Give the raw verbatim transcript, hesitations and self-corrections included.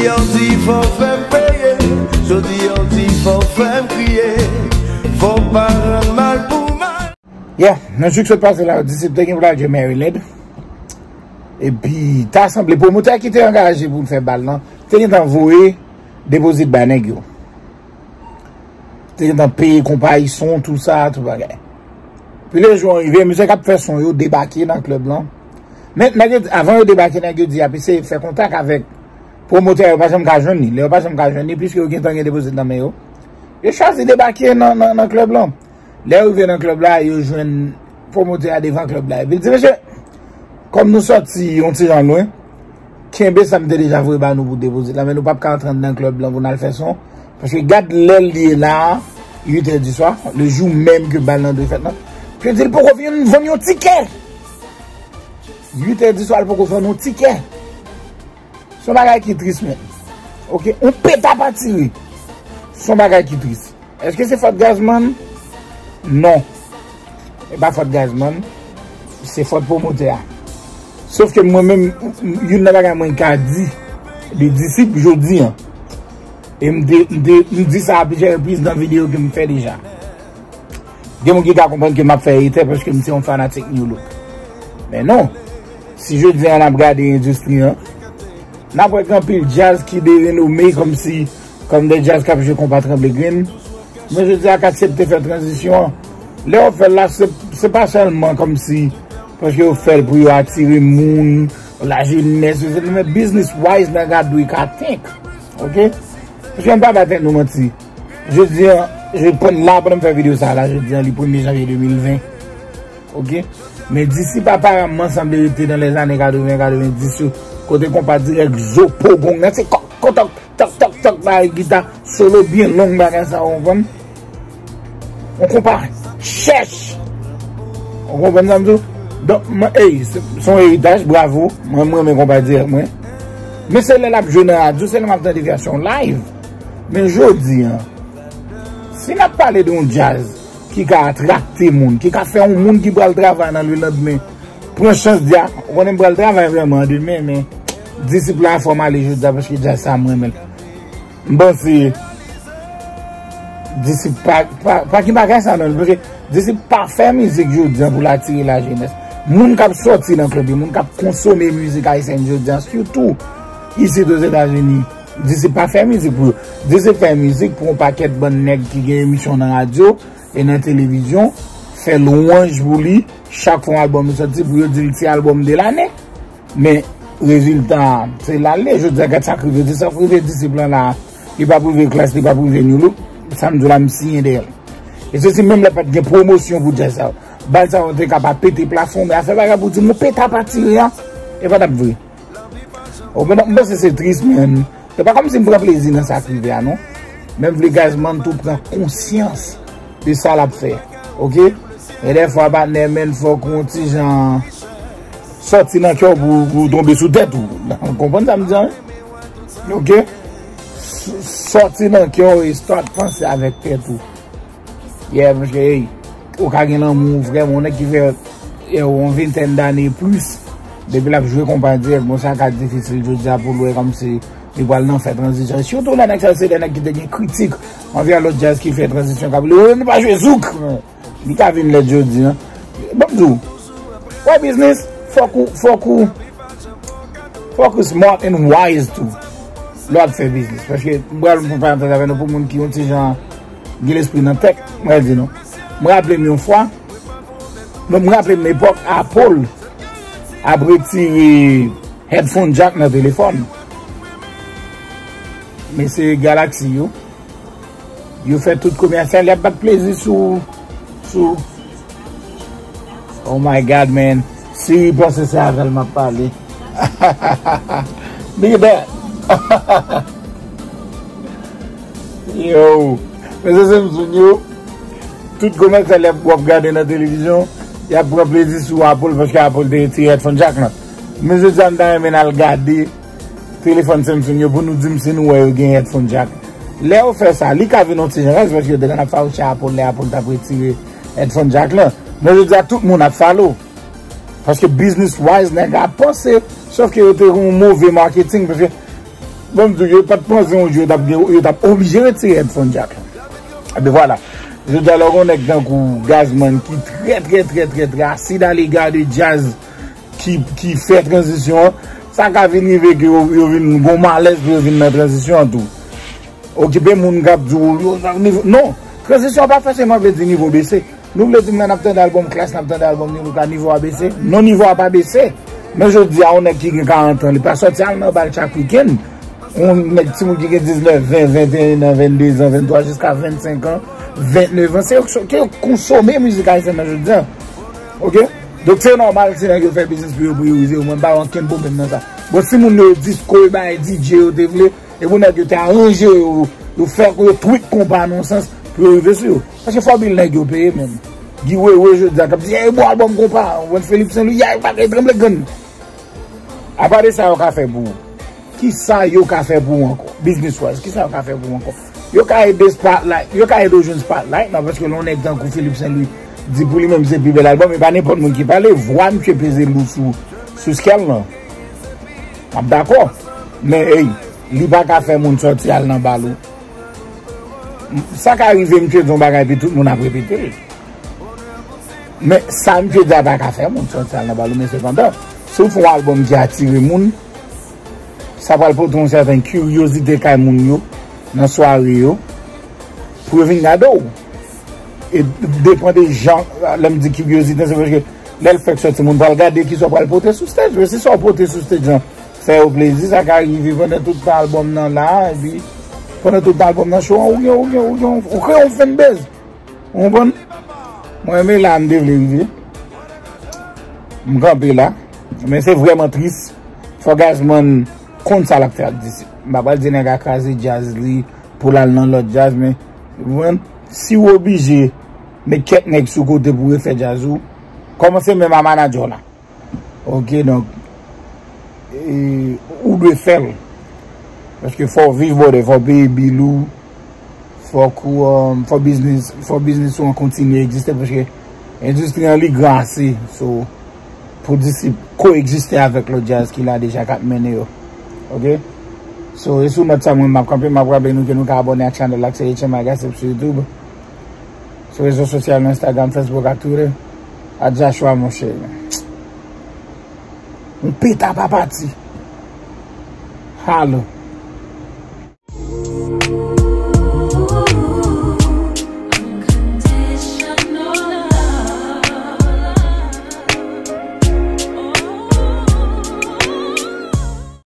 Yo di fò fè m peye, yo di yo di fò fè m kriye, fò pa rann mal pou mal. Yeah, nan jou k sot pase la, Disip te gen pou l al jwe Maryland. Epi, ta sanble pwomotè ki te angaje pou l fè bal lan, te gentan voye depozit bay nèg yo. Te gentan peye konpayi son, tou sa, tout bagay. Pi lè jou an rive, mesye k ap fè son yo debake nan klèb lan. Men, nèg yo, avan yo debake, nèg yo di y ap eseye fè kontak avèk pwomotè a, yo pa janm ka jwenn li. Lè yo pa janm ka jwenn li, piske yo gentan gen depozit nan men yo, yo chwazi debake nan, nan, nan klèb lan. Lè yo rive nan klèb la, yo jwenn pwomotè a devan klèb la. Epi l di, mesye, kòm nou sòti yon ti jan lwen, kenbe sa m te deja voye ba nou pou depozit la, men nou p ap ka antre anndan klèb lan pou n al fè son. Paske gad lè l ye la, uit è di swa, le jou menm ke bal lan dwe fèt lan. Yo di l poko fin vann yon tikè. Uit è di swa, l poko vann yon tikè. Se yon bagay ki tris, men. Oke, yon peta pa tire. Se yon bagay ki tris. Èske se fòt Gazman? Non. E pa fòt Gazman. Se fòt pwomotè a. Sof ke mwen menm, youn nan bagay mwen ka di de Disip jodi an, e m te, m te, m di sa a plizyè repriz nan videyo ke m fè deja. Gen moun ki ka konprann ke m ap fè etè paske m se yon fanatik New Look. Men non. Si jodi an n ap gade endistri an, n ap wè gen anpil djaz ki derenome kòmsi, kòm de djaz k ap jwe konpa tranble grenn. Men jodi a, Katyèt te fè tranzisyon an. Lè yo fè l la, se, se pa sèlman kòmsi paske yo fè l pou yo atire moun, lajenès, yo se, men business wise, nèg a dwe ka think. Oke? Paske m pa ba tèt nou manti. Jodi an, je pran la pandan m fè videyo sa la, jodi an, li premye janvye de mil ven. Oke? Men Disip aparamman sanble rete nan lèzane katreven, katreven dis yo, kote konpa dirèk zo po gong nan, se kòk, kòk, tòk, tòk, tòk, tòk, bay gita, solo byen long, bagay sa, ou konprann? Yon konpa chèch. Ou konprann sa m di w? Donk, mwen, ey, se, se yon eritaj, bravo. Mwen, mwen renmen konpa dirèk mwen. Men se lè l ap jwe nan radyo, se lè m ap tande vèsyon live. Men jodi an, si n ap pale de yon djaz ki ka atrakte moun, ki ka fè yon moun ki pral travay nan lelandmen pran chans di a, ou konnen m pral travay vrèman demen, men Disip la fò m ale jodi a paske djaz sa m renmen l. M panse Disip pa, pa, pa gen bagay sa nan li, paske Disip pa fè mizik jodi an pou l atire lajenès. Moun k ap sòti nan klèb yo, moun k ap konsome mizik ayisyèn jodi an, sitou isit Ozetazini, Disip pa fè mizik pou yo. Disip fè mizik pou yon pakèt bann nèg ki gen emisyon nan radyo e nan televizyon, fè lwanj pou li, chak fwa yon albòm li sòti, pou yo di l ti albòm de lane. Men, rezilta a, se la l ye. Jodi a, gad sa k rive, di sa k rive Disip lan la, li p ap rive Klass, li p ap rive New Look, sa m di w la, m siyen dèyè l. E se si menm lè pa t gen pwomosyon pou djaz sa yo. Bal sa yo te ka pa pete plafon, men afè bagay pou di m, yon peta pa tire a, e pa t ap vre. Ou konprann? M panse se tris, men se pa kòmsi m pran plezi nan sa k rive a, non. Men m vle Gazman tou pran konsyans de sa l ap fè. Oke? E dèfwa, patnè, men fòk ou yon ti jan sòti nan kè w pou, pou w tonbe sou tèt ou. Ou konprann sa m di an, wi? Oke? S-, sòti nan kè w e start panse avèk tèt ou. Yeah, paske, ey, ou ka gen lanmou, vrèman, yon nèg ki fè, eh, yon ventèn dane e plis, depi l ap jwe konpa dirèk, bon, sa ka difisil jodi a pou l wè kòmsi li pral nan fè tranzisyon. Sitou lè nèg sa yo se de nèg ki te gen kritik anvè lòt djaz ki fè tranzisyon, k ap rele, "Wi, nou pa jwe zouk." Li ka vin lèd jodi a. Ban m di w, wè biznis, fòk ou, fòk ou, fòk ou smart and wise tou lè w ap fè biznis. Paske m pral fè yon parantèz avè nou pou moun ki yon ti jan gen lespri nan tèt, m pral di nou. M raple m yon fwa, non, m raple m epòk Apple ap retire headphone jack nan telefòn. Mesye Galaxy yo, yo fè tout komèsyal, y ap bat plezi sou, sou. Oh my God, man. Siri panse se avè l m ap pale. Look at that. Yo. Mesye Samsung yo, tout komèsyal y ap, w ap gade nan televizyon, y ap pran plezi sou Apple paske Apple te retire headphone jack lan. Men jodi a, m ta renmen n al gade telefòn Samsung yo pou nou di m si nou wè yo gen headphone jack. Lè yo fè sa, li ka vin yon ti jan rès paske yo te konn ap fawouche Apple lè Apple t ap retire headphone jack lan. Men jodi a, tout moun ap follow. Paske business wise, nèg la panse, sòf ke yo te yon move marketing, paske Bon, m di w, yo pa t panse yon jou yo t ap gen, yo t ap oblije retire headphone jack la. Ebyen vwala. Jodi a lè w gen yon nèg tankou Gazman ki trè, trè, trè, trè, trè asid a lega de djaz ki, ki fè tranzisyon an, sa ka vin rive ke yo, yo vin gon malèz pou yo vin nan tranzisyon an tou. Okipe moun k ap di w, yo, nivo, non, tranzisyon an pa fòseman vle di nivo bese. Nou vle di m la n ap tande albòm Klass, n ap tande albòm Nilouka, nivo a bese? Non, nivo a pa bese. Men jodi a, yon nèg ki gen karant an, li pa sòti al nan bal chak wikenn. Yon nèg timoun ki gen diznèf, ven, venteyen an, venndezan, venntwa, jiska vennsenk an, ventnèf an, se yo ki, ki konsome mizik ayisyèn nan jodi a. Oke? Donk se nòmal si nèg yo fè biznis pou yo priyorize yo, mwen m pa gen okenn pwoblèm nan sa. Bon, si moun yo disko, yo bay D J yo te vle, e pou nèg yo te aranje yo, yo fè yo twit konpa nan yon sans pou yo rive sou yo. Paske fò bil nèg yo peye menm. Guy Wewe jodi a k ap di, "Ey, bon albòm konpa, Wan Philippe Saint Louis, yay, bagay tranble grenn." Apa de sa yo ka fè pou ou? Kisa yo ka fè pou ou ankò? Business wise, kisa yo ka fè pou ou ankò? Yo ka ede spotlight, yo ka ede w jwenn spotlight nan, paske lè yon nèg tankou Philippe Saint Louis di pou li menm se pi bèl albòm, e pa nenpòt moun ki pale, vwa misye peze lou sou, sou scale lan. M ap dakò. Men, ey, li pa ka fè moun sòti al nan bal ou. Sa ka rive misye di yon bagay, epi tout moun ap repete l. Men, sa misye di a pa ka fè moun sòti al nan bal ou, men sepandan, si w fè yon albòm ki atire moun, sa pral pote yon sèten kiryozite kay moun yo, nan sware yo, pou yo vin gade w. E depan de jan, lè m di kiryozite, se paske lè l fèk sòti, moun pral gade kisa w pral pote sou stage. Men si sa w pote sou stage lan fè yo plezi, sa ka rive pandan tout tan albòm nan la, epi pandan tout tan albòm nan show an, ou gen, ou gen, ou gen, ou kreye yon fanbase. Ou konprann? Mwen, men la m te vle rive. M kanpe la. Men se vrèman tris. Fò Gazman konn sa l ap fè ak Disip. M pa pral di nèg a kraze djaz li pou l al nan lòt djaz, men, ou konprann? Si w oblije met kèk nèg sou kote pou refè djaz ou, kòmanse menm a manadjè w la. Oke, donk, e, ou dwe fè l. Paske fò w viv, brother, fò w peye bil ou, fòk ou, um, fò biznis, fò biznis ou an kontinye egziste, paske endistri an li gran ase, so, pou Disip ko-egziste avèk lòt djaz ki la deja k ap mennen yo. Oke? So, e sou nòt sa mwen m ap kanpe, m ap raple nou ke nou ka abòne ak chanèl la, k se H M I Gossip sou YouTube. Sou rezo sosyal nou, Instagram, Facebook ak Twitter. A Joshua, monchè. Yon peta pa pati. Halo.